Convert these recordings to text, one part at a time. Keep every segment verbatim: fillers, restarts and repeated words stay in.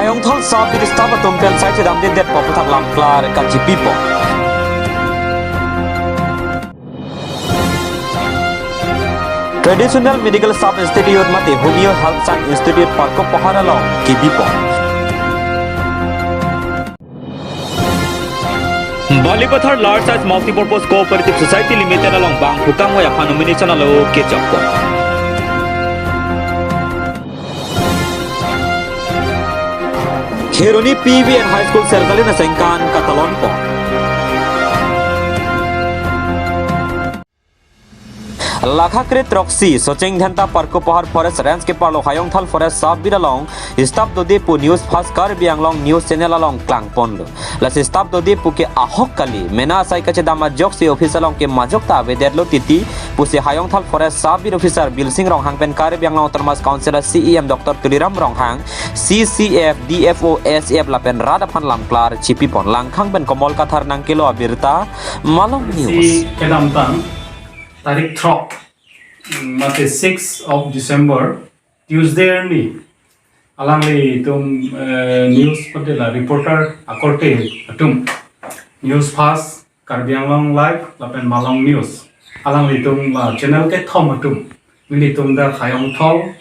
Hayongthol Sub Beat staff atum pen sai chedamdedet pu aputhak lamklar kachipipo. Traditional Medical Sub Institute mate Homeo Health Science Institute Parkop Pahar along kebipo. Balipathar Large Size Multipurpose Cooperative Society Limited along bang hukang waya aphan nomination alo kechokpo. Kheroni P V N High School Serkali Nasengkan katalonpo. Lakha kre throksi Socheng Dhenta Parkop Pahar Forest Range keparlo Hayongthol Forest Sub Beat along staff dode pu News Fast Karbi Anglong News Channel along klangponlo. Lasi staff dode pu ke ahok kali, mena asai kachedam ajoksi office along ke majok ta avedetlo titi pusi Hayongthol Forest Sub Beat Officer Bilsing Ronghang pen Karbi Anglong Autonomous Council a C E M Doctor Tuliram Ronghang, C C F, D F O, S F lapen rat aphan lamklar chipipon. Langkhang pen Komol Kathar nangkelo abirta, Malong News. Si kedamtang tarik throk, mm, mate sixth of December, Tuesday arni, alanglitum, eh, news putila reporter akorte atum, News Fast, Karbi Anglong Live lapen Malong News, alanglitum la channel kethom atum, nelitum dak Hayongthol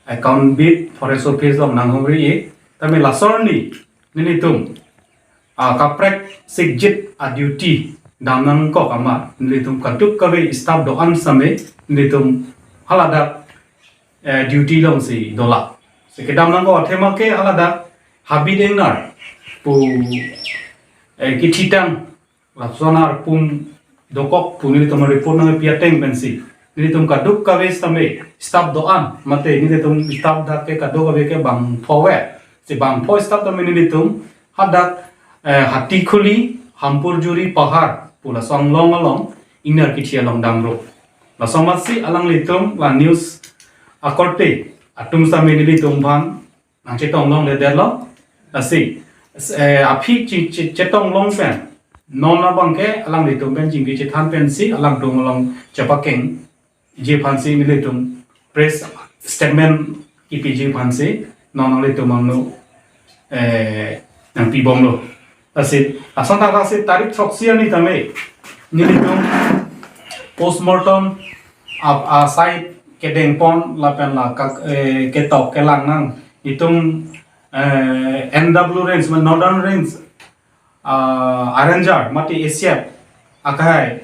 Account Beat Forest Office along nanghumri-e, tame laso arni nelitum, ah, kaprek sikjit a duty damnangkok amat nelitum kadokave staff do-an sitame nelitum haladak, eh, duty alongsi dolang. Si kedamnangkok athema ke haladak habit ingnar pu, eh, kithitang lapuson arpum dokok pu nelitum report nangpi ateng pensi nelitum kadokave sitame staff do-an mate nelitum staff dak ke kadokave ke bangpho ave. Si bangpho staff tame nelitum hadak, eh, Hatikhuli, Hampurjuri Pahar pu laso anglong along ingnar kithi along damro. Laso amatsi alanglitum la news akorte atum sitame nelitum aphan nangchetong longledetlo. Lasi, eh, aphi che-, che-, chetong long pen non abang ke alanglitum pen chingki chethan pensi alangtum along chepakengji aphansi nelitum press statement kipiji aphansi non alanglitum angno, eh, nangpibomlo. Lasi, lason thakthak si tarik throksi arni tame nelitum postmortem a, asai kedengpon lapen la kak, eh, ketok kelang nang itum, eh, N W Range, Northern Range, ah, arranger mate A C F akhai,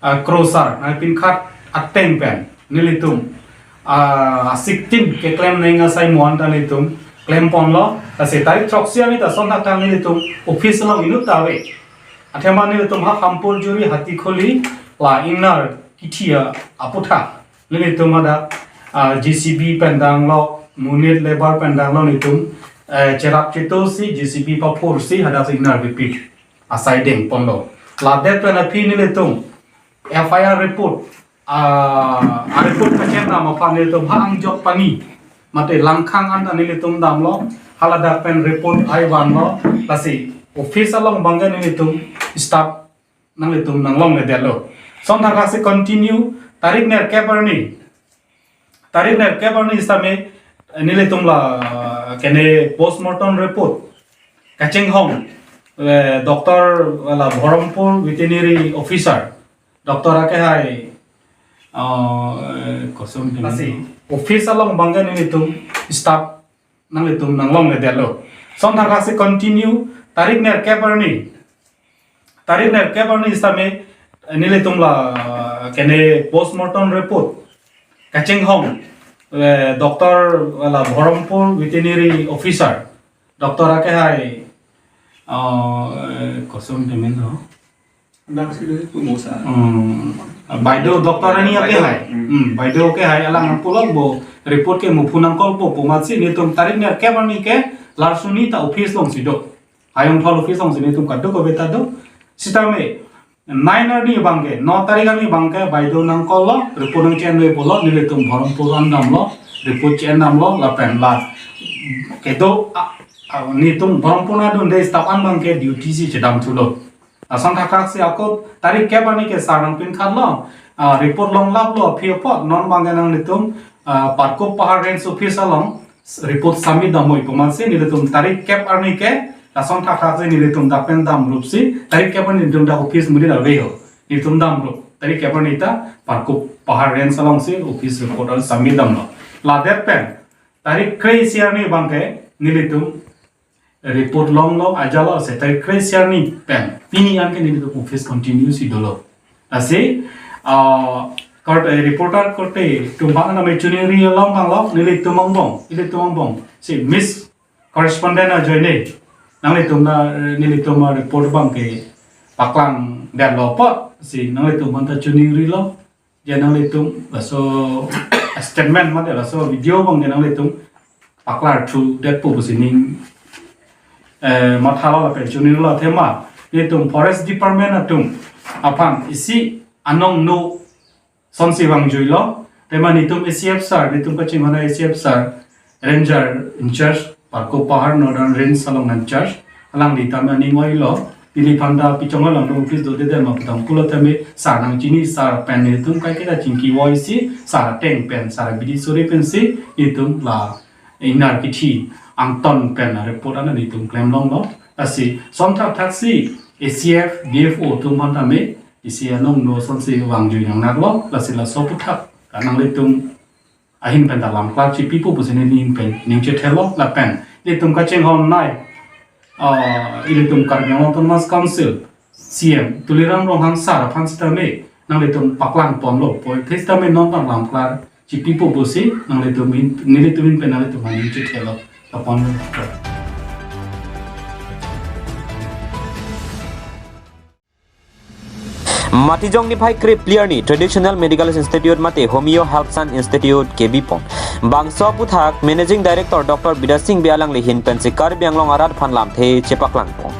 ah, Crosser nangpinkhat ateng pen nelitum, ah, siktin keklem neng asai mo-an ta nelitum klemponlo. Lasi tarik throksi arni ta lason thakthak nelitum office along inut ta ave. Athema nelitum ha Hampurjuri Hatikhuli la ingnar kithi aputhak nelitum hadak, ah, J C B pen danglo, monit labour pen danglo nelitum, eh, cherap cheto si J C B paphur si hadak si ingnar bipik asai dengponlo. Ladet pen aphi nelitum F I R report, ah, a report kachenam aphan nelitum ha Angjokpani mate Langkhang anta nelitum damlo, haladak pen report ai vanlo. Lasi office along abang ke nelitum staff nanglitum nanglongledetlo. Lason thakthak si continue tarik nerkep arni. Tarik nerkep arni sitame nelitum la kene postmortem report kachinghon, eh, doctor la Bharampur veterinary officer, doctor akehai, eh, koson ke lasi office along abang ke nelitum staff nanglitum nanglongledetlo. Lason thakthak si continue tarik nerkep arni. Tarik nerkep arni sitame nelitum la kene postmortem report kachinghon, eh, doctor la Bharampur veterinary officer, doctor akehai, eh, koson ke men ho. Dak sih dulu tuh, nggak usah. Hmm. Baideo doctor arni akehai. Hmm. Hmm, baideo akehai alang pulo bo report ke muphu nangkokpo pu amatsi nelitum tarik nerkep arni ke larsuni ta office alongsi do. Hayongthol office alongsi nelitum kadokave ta do. Sitame nine arni abang ke, no tarik arni abang ke baideo nangkoklo, report nangchenlo pulo, nelitum Bharampur an damlo, report chen damlo, lapen la kedo, ah, ah, nelitum Bharampur adunde staff an abang ke duty si chedamthulo. Lason thakthak si ako tarik kep arni ke sir nangpinkhatlo, ah, report longlaplo aphi apot, non abang ke nanglitum, ah, Parkop Pahar Range Office along report submit damnoi pu amatsi nelitum tarik kep arni ke lason thakthak si nelitum dak pen damrup si tarik kep arni nelitum dak office mudin aveho. Nelitum damrup tarik kep arni ta Parkup Pahar range alongsi office report an submit damlo. Ladet pen tarik kre-isi arni abangke nelitum report longlo, ajalo si tarik kre-isi arni pen pini anke nelitum office continue si dolo. Lasi, ah, kort-, eh, reporter korte atum abang name chuningri along abanglo, nelitum angbong, nelitum angbong si Miss Correspondent ajoine nanglitum na, eh, nelitum a-report abangke paklang detlo apotsi nanglitum aphanta chuningrilo. Je nanglitum laso statement mate laso video abang je nanglitum paklarthu detpo pusi ning, eh, mathalo lapen chuningrilo. Athema nelitum Forest Department atum aphan isi anong no sonsi vangjuilo. Athema nelitum A C F sir, nelitum kachinghon A C F sir, Ranger in charge, Parkup Pahar Northern Range along in charge, alangli tame aning oilo. Neliphan ta pichong along office dodede ma pu tame pulo tame sir nangchini, sir pen nelitum kaiketa chingki voi si, sir ateng pen, sir abidi sore pensi nelitum la ingnar kithi angton pen report an nelitum klem longlo. Lasi son thakthak si A C F, D F O atum aphan tame isi anong no sonsi vangjui nangnaklo. Lasi laso aphuthak nanglitum ahin pen ta lamklar chipipo pusi neli ahin pen ning chethelo. Lapen ilitum kachinghonnei, ah, ilitum Karbi Anglong Autonomous Council C M Tuliram Ronghang sir aphan sitame nanglitum paklang ponlo, poi sitame non ta lamklar chipipo pusi nanglitum ahin, nelitum ahin pen nanglitum aning chethelo. Lapen Matijong niphai krepli arni Traditional Medical Institute mate Homeo Health Science Institute kebipon. Bangso aphuthak Managing Director Doctor Bidya Sing Bey alangli ahin pensi Karbi Anglong arat aphan lamthe chepaklangpon.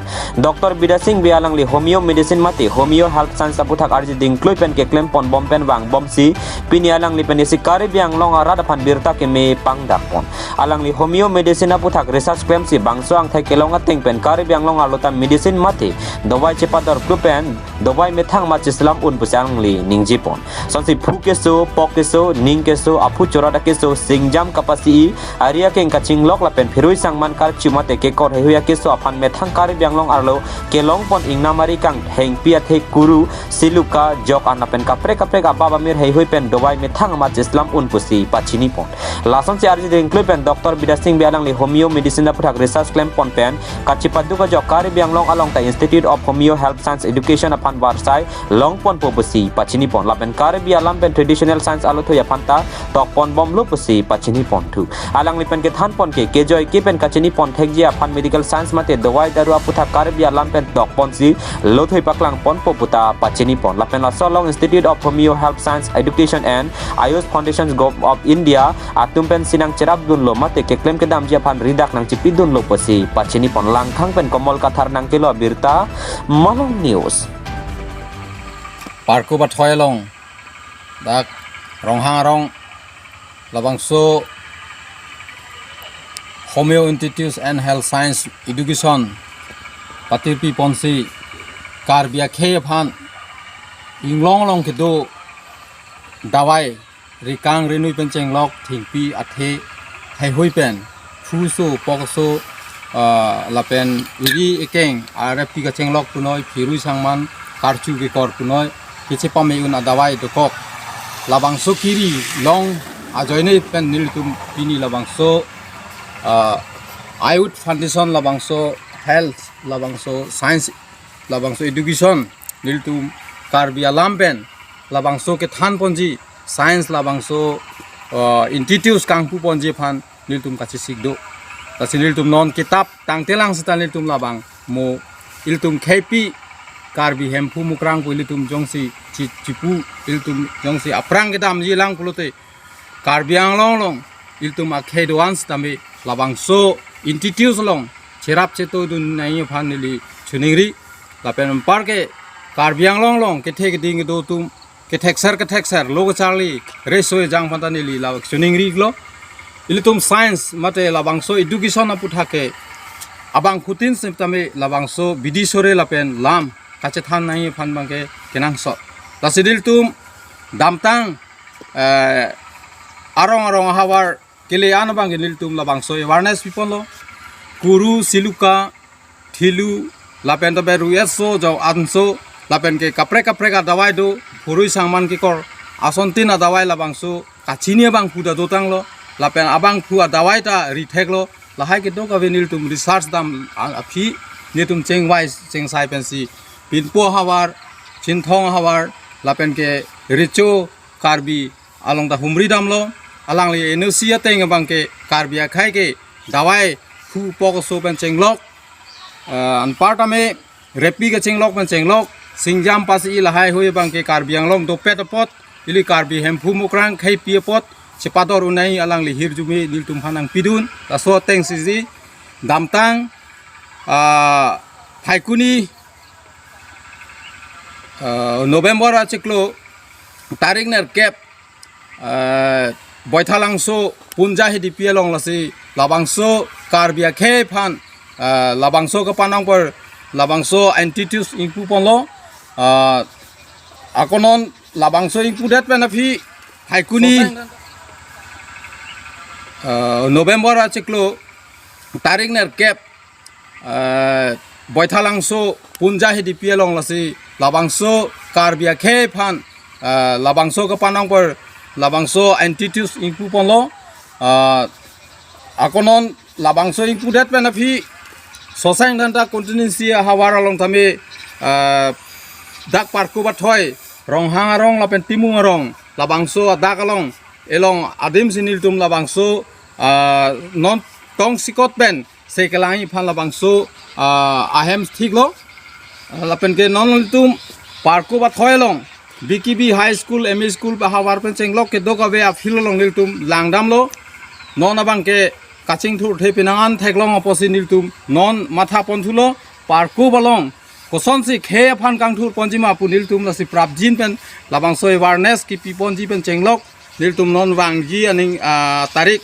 Doctor Bidya Sing Bey alangli Homeo Medicine mate Homeo Health Science aphuthak arjiding klui pen keklem ponbom pen vangbomsi pini alangli pen isi Karbi Anglong arat aphan birta keme pangdakpon. Alangli Homeo Medicine aphuthak research klemsi bangso angthek kelong ateng pen Karbi Anglong arlo ta medicine mate dovai chepador kru pen dovai methang ma cheslam un pusi alangli ningjepon. Sonsi phu keso, pok keso, ning keso, aphu chorada keso, singjam kapasi, ari akeng kachinglok lapen phirui sangman karchu mate kekor heihui akeso aphan methang Karbi Anglong arlo kelongpon ingnam ari kanghengpi athe kuru, siluka, jok an lapen kaprek kaprek abap amir heihui pen dovai methang ma cheslam un pusi pachinipon. Lasonsi arjiding klui pen Doctor Bidya Sing Bey alangli Homeo Medicine aphuthak research klempon pen kachepaduk ajok Karbi Anglong along ta Institute of Homeo Health Science Education aphan varsai longponpo pusi pachinipon. Lapen Karbi alam pen traditional science alothui aphan ta tokponbomlo pusi pachiniponthu. Alangli pen kethanpon ke kejoi ke pen kachinipon thekji aphan medical science mate dovai daru aphuthak Karbi alam pen tokponsi lothui paklangponpo puta pachinipon. Lapen laso along Institute of Homeo Health Science Education and Ayush Foundation Government of India atum pensi nangcherapdunlo mate keklem kedamji aphan ridak nangchipidunlo pusi pachinipon. Langkhang pen Komol Kathar nangkelo abirta, Malong News. Parkup athoi along dak Ronghang arong labangso Homeo Institute and Health Science Education patirpiponsi Karbi akhei aphan inglong along kedo dovai rikang rinui pen chenglok thengpi athe heihui pen phu so, pok so, ah, lapen iri ekeng arepti kachenglok punoi, phirui sangman karchu kekor punoi, kechepame un adovai dokok. Labangso kiri long ajoine pen nelitum pini labangso, ah, Ayush Foundation, labangso health, labangso science, labangso education, nelitum Karbi alam pen labangso kethanponji science labangso, ah, institute kangpuponji aphan nelitum kachesik do. Lasi nelitum non kitap tangtelang seta nelitum labang mo ilitum kheipi Karbi Hemphu Mukrang pu ilitum jongsi chi-, chipu, ilitum jongsi aphrang kedamji lang pulote Karbi Anglong along ilitum akhei do-an sitame labangso institute along cherap chetodun nangji aphan neli chuningri. Lapen anparke Karbi Anglong along kethe keding kedo atum kethekser kethekser lo kacharli reso ejang aphan ta neli la chuningrilo. Ilitum science mate labangso education aphuthak ke abangphutin sitame labangso bidi sore lapen lam kachethan nangji aphan abangke kenangsot. Lasi nelitum damtang, eh, arong arong ahavar kele an abang ke nelitum labangso awareness piponlo. Kuru, siluka, thilu, lapen ta beru eso jo anso, lapen ke kaprek kaprek adawai do, phurui sangman kekor, asontin adawai labangso kachini abangphu ta dotanglo, lapen abangphu adawai ta ritheklo, lahai kedokave nelitum research dam a-, aphi, nelitum chengvai chengsai pensi, Pinpo havar, Chinthong havar, lapen ke Recho Karbi along ta humri damlo, alangli N O C ateng abang ke Karbi akhei ke dawai phu pok so pen chenglok, eh, anparta me repi kachenglok pen chenglok, singjam pasi lahai hui abang ke Karbi Anglong dopet apot, ili Karbi Hemphu Mukrang khei pi apot, chepador un-e alangli hirjume nelitum aphan nangpidun, laso ateng sisi, damtang, ah, Phaikuni, ah, November achiklo, tarik nerkep, eh, Boithalangso Punja Hidipi along lasi labangso Karbi akhei aphan, eh, labangso kapanong per labangso antitrust ingpuponlo, eh, ako non labangso ingpudet pen aphi Phaikuni, eh, November achiklo tarik nerkep, eh, Boithalangso Punja Hidipi along lasi labangso Karbi akhei aphan, eh, labangso kapanong per labangso antitrust ingpuponlo, eh, ako non labangso ingpudet pen aphi Sosang Dhenta constituency ahavar along tame, eh, dak Parku Bathoi, Ronghang arong lapen Timung arong, labangso adak along, elong adim si nelitum labangso, eh, non tongsekot pen se kelang iphan labangso, ah, ahem thiklo. Ah, lapen ke non nelitum Parku Bathoi along B K B High School, M E School, ahavar pen chenglok kedokave a-field along nelitum langdamlo. Non abang ke kachingthurthe penang an theklong apotsi nelitum non matha ponthulo. Parku along kosonsi khei aphan kangthur ponjima pu nelitum lasi prapjin pen labangso awareness kipi ponji pen chenglok nelitum non vangji aning, ah, tarik,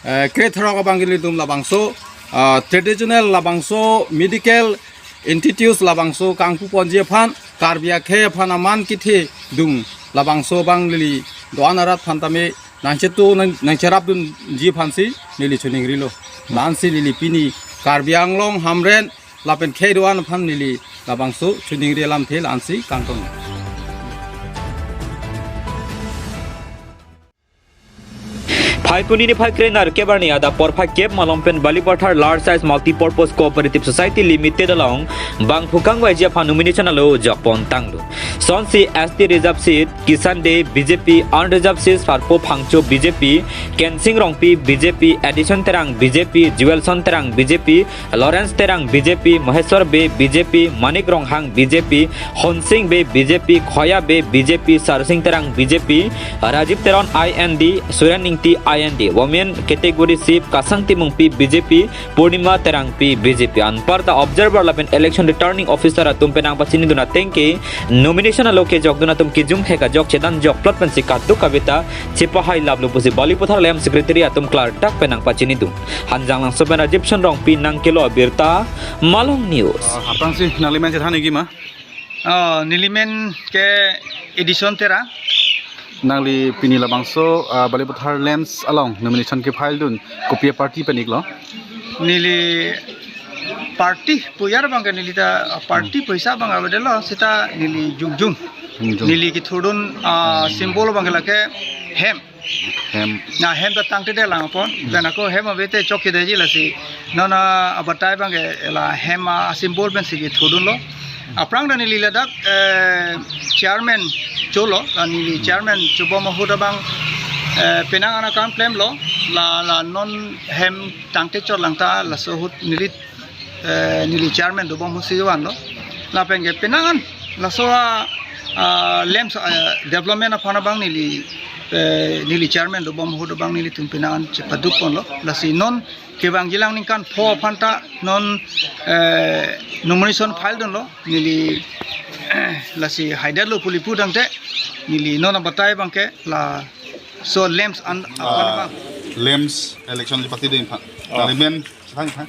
eh, krethrok abang ke nelitum labangso, ah, traditional labangso medical institute labangso kangpu ponji aphan Karbi akhei aphan aman kithedung labangso abang neli do-an arat aphan tame nangchetu nang, nangcherapdunji aphansi neli choningrilo. Mansi neli pini Karbi Anglong Hamren lapen khei do-an aphan neli labangso choningri alamthe la-ansi kangton. Phaikuni niphai kre nerkep arni adap porphai kep malom pen Balipathar Large Size Multipurpose Cooperative Society Limited along bangphu kangvaiji aphan nomination alo jokpon tanglo. Sonsi S T reserve seat, Kisan Dey, B J P, unreserved seat Sarpo Phangcho, B J P, Kensing Rongpi, B J P, Edison Terang, B J P, Jewelson Terang, B J P, Lawrence Terang, B J P, Maheswar Bey, B J P, Manik Ronghang, B J P, Honsing Bey, B J P, Khoya Bey, B J P, Sarsing Terang, B J P, Rajiv Teron, I N D, Suren Ingti, I N D, Women category seat Kasang Timungpi, B J P, Purnima Terangpi, B J P. Anparta observer lapen election returning officer atum penang pachinidun ateng ke nomination alo kejokdun atum kijung hek ajok chedan jokplot pensi kadokave ta chepahai laplo pusi Balipathar LAMPS secretary atum klardak penang pachinidun. Hanjanglangso pen Rajiv Shan Rongpi nangkelo abirta, Malong News. Ah, aphrangsi nanglimen chethan nangji ma? Oh, nelimen ke Edison Terang. Nangli pini labangso, ah, Balipathar LAMPS along nomination ke file dun kopi a-party pen iklo? Neli party puyar abang ke neli ta, ah, party, hmm, poisa abang avedetlo seta neli jongjung. Jongjung. Neli kethurdun, ah, symbol abang ke lake hem. Hem. Na hem ta tangtedet lang apot. Hmm. Pen ako hem ave te chokche detji lasi. Non abatai abang ke la hem a-symbol pensi kethurdunlo. Aphrang ta neli ladak, eh, chairman cholo, la neli chairman chobom ahut abang, eh, penang an akam klemlo, la, la non hem tangte chot lang ta laso ahut neli, eh, neli chairman dobom ahut si vanlo. Lapen ke penang an laso a, ah, LAMPS, ah, development aphan abang neli, eh, neli chairman dobom ahut abang nelitum penang an chepaduk ponlo. Lasi non kevangjilang ningkan pho aphan ta non, eh, nomination file dunlo. Neli lasi haidetlo pu neli pu tangte neli non abatai abang ke laso LAMPS an aphan, ah, abang. LAMPS election chepatedun aphan. Ah. Nangli men, sethang tha.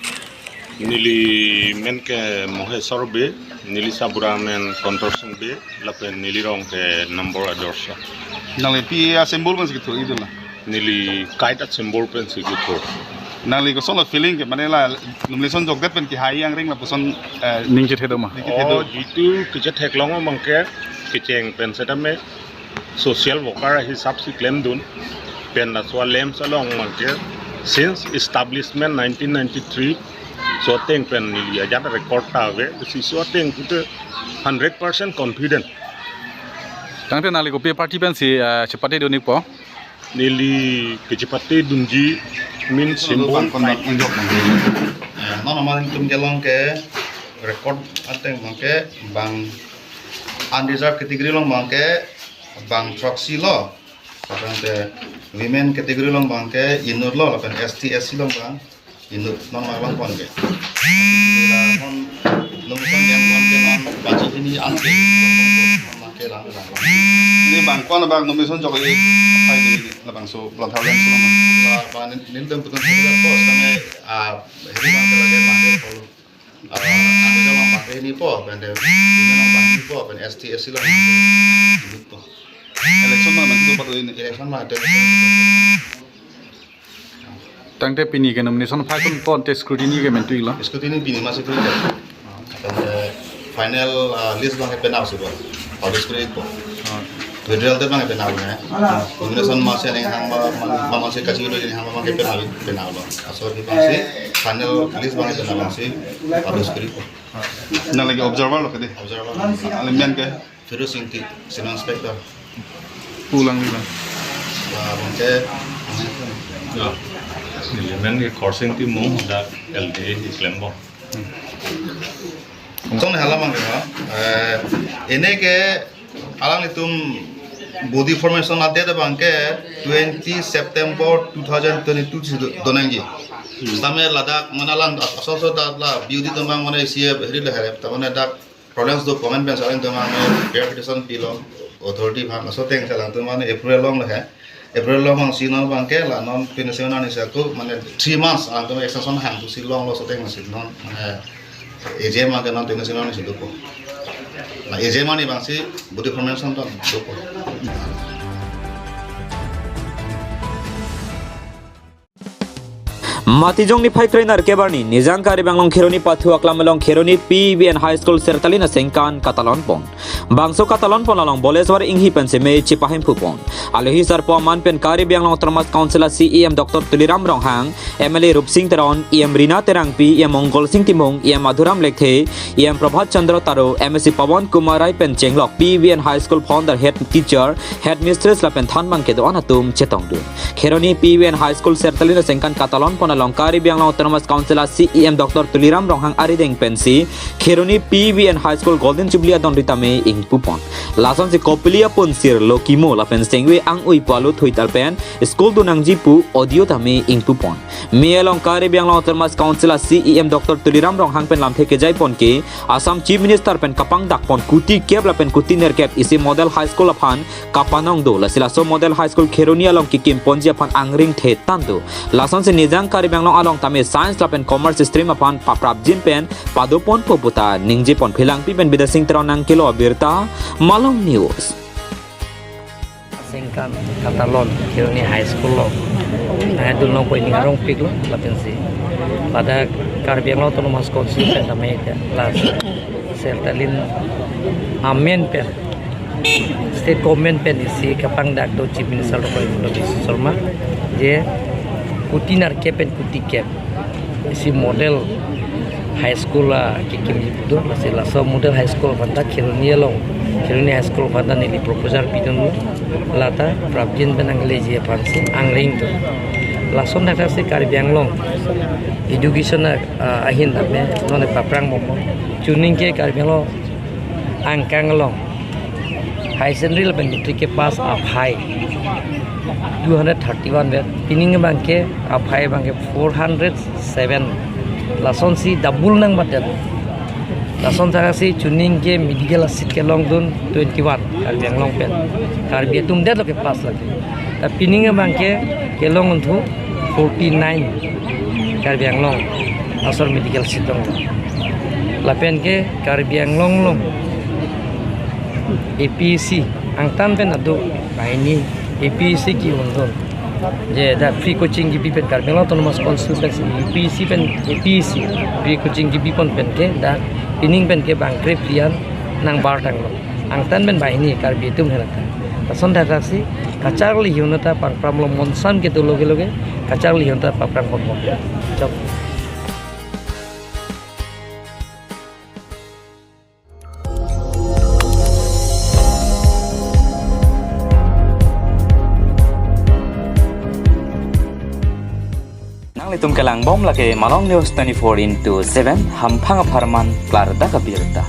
Neli men ke Mohesor Bey, neli sabura men Kontor Sing Bey, lapen neli rong ke Nombor Adorsha. Nangli pi a-symbol pensi kethu idun la? Neli kite at symbol pensi kethur. Nangli kosonlo feeling ke, mane la nomination jokdet pen kehai angring lapuson, eh, ning chethe do ma? Ning chethe do. Oh, jitu kachethe-long abangke kecheng pen setame social worker ahisap si klemdun. Pen laso a-LAMPS along abangke since establishment nineteen ninety-three, so ateng pen neli ajat record ta ave, si so ateng pute hundred percent confident. Tangte nangli kopi party pensi, eh, chepatedun-ikpo? Neli kachepatedunji min symbol bang kon bang kite. Unjok bang. Eh, non amat nelitum kelong ke record ateng abangke bang unreserved category along abangke bang throksi lo. Lapen te women category along abangke inut lo, lapen S T, S C along abang inut non ma langpon ke. La non nomination jam pon ke non baji hini an ke non ma kelang lang. Neli bang kon bang nomination jokji aphai dei, labangso Blood Howland so ma. La ba nin, nin dem putun sa ko same, ah, hini abangke lage abangke pol. Ah, unreserved along abangke hinipo, pen de women along abangke hinipo, pen S T, S C along abangke inutpo. Election ma mentu patu ini. Election ma mentu. Tangte pini ke nomination aphai kun pon te scrutiny ke mentu-iklo? Scrutiny pini masih kuri ke. Tangte final, ah, list abangke penap si bo. Publish kuri-ikpo. Ah. Federal te abangke penap ne. Nomination masi aning hang ma, ma, ma masi kachi lo aning hang ma abangke penap, penaplo. Laso abangsi final list abangke penap abangsi publish kuri-ikpo. Nang lagi observer lo ke dei. Observer. Alam men ke? Firuz Ingti, Senior Inspector. Pulang bilang. Wah, abangke. Ya. Elemen ke Khorsing Timung, dak L D A di Klembong. Song hala abangke, ha? Eh, ini ke alanglitum body formation update abangke twenty September two thousand twenty-two si do-, donangji. Same ladak mane alang as-, asal so dak la beauty temang mane isi heri le hare, ta mane dak problems do comment pen saling temang mane clarification pilo authority aphan, so ateng salang temang mane April along le he. April along abangsi non abangke la non twenty-seven arni si ako mane three months alangtum extension hang tu si longlo, so ateng si non mane A G M abangke non twenty-seven arni si dopo. La A G M arni abangsi body formation ta dopo. Matijong niphai kre-nerkep arni Nijang Karbi Anglong Kheroni pathu aklam along Kheroni P V N High School Sertalin aningkan katalon pon. Bangso katalon pon along Boleswar Inghi pen seme chepahemphu pon. Alohi sarpo aman pen Karbi Anglong Autonomous Council a C E M Doctor Tuliram Ronghang, M L A Rupsing Teron, E M Rina Terangpi, E M Mongol Sing Timung, E M Madhuram Lekthe, E M Prabhat Chandra Taro, M A C Pawan Kumar Rai pen chenglok P V N High School founder, head teacher, headmistress lapen thanbang kedo-an atum chetongdun. Kheroni P V N High School Sertalin aningkan katalon pon along Karbi Anglong Autonomous Council a C E M Doctor Tuliram Ronghang arideng pensi Kheroni P V N High School Golden Jubilee adon ritame ingpu pon. Lasonsi kopili apunsir lo kimo lapen sengve ang-ui pu alutthu ital pen school donangji pu audio tame ingpu pon. Mei along Karbi Anglong Autonomous Council a C E M Doctor Tuliram Ronghang pen lamthe kejai pon ke Assam Chief Minister pen kapangdak pon kuti kep lapen kuti nerkep isi model high school aphan kapanong do, lasi laso model high school Kheroni along kekim ponji aphan angring the tando. Lasonsi Nijang Karbi Anglong along tame science lapen commerce stream aphan paprapjin pen pado ponpo puta ningje pon. Phelangpi pen Bidya Sing Teron nangkelo abirta, Malong News. Aningkan katalon Kheroni High School along nangdun longpo, ining arongpiklo lapensi ladak Karbi Anglong Autonomous Council pen tame ke la Sertalin amen pen state government pen isi kapangdak do Chief Minister Doctor Himanta Biswa Sarma je kuti nerkep pen kuti kep isi model high school akekimji pu do, lasi laso model high school aphanta Kheroni along, Kheroni High School aphanta neli proposal pidunlo, lata prapjin pen nangleji aphansi angring do. Lason thakthaksi Karbi Anglong education a, a, ahin tame non paprang momo. Chuning ke Karbi Anglong angkang along higher secondary lapen matric kepass aphai two hundred thirty-one vet. Pining abangke aphai abangke four hundred seven. Lasonsi double nangbatdet. Lason thakthaksi chuning ke medical aseat kelongdun twenty-one Karbi Anglong pen. Karbi atum detlo kepass lake. Ta pining abangke kelongdunthu forty-nine Karbi Anglong asor medical seat along. Lapen ke Karbi Anglong along A P S C angtan pen ado, lahini A P S C ke-undun. Je dak free coaching kebi pen Karbi Anglong Autonomous Council pensi U P S C pen A P S C free coaching kebi pon pen ke dak pining pen ke bang krip lian nang bar tanglo. Angtan pen banghini Karbi atum henata. Lason thakthaksi kacharli hionata pangpramlo, monsam kedo loge loge kacharli hionata pangpram ponpo. Chok. Nanglitum kelang bom lake Malong News twenty-four into seven, hamphang apharman klardak abirta.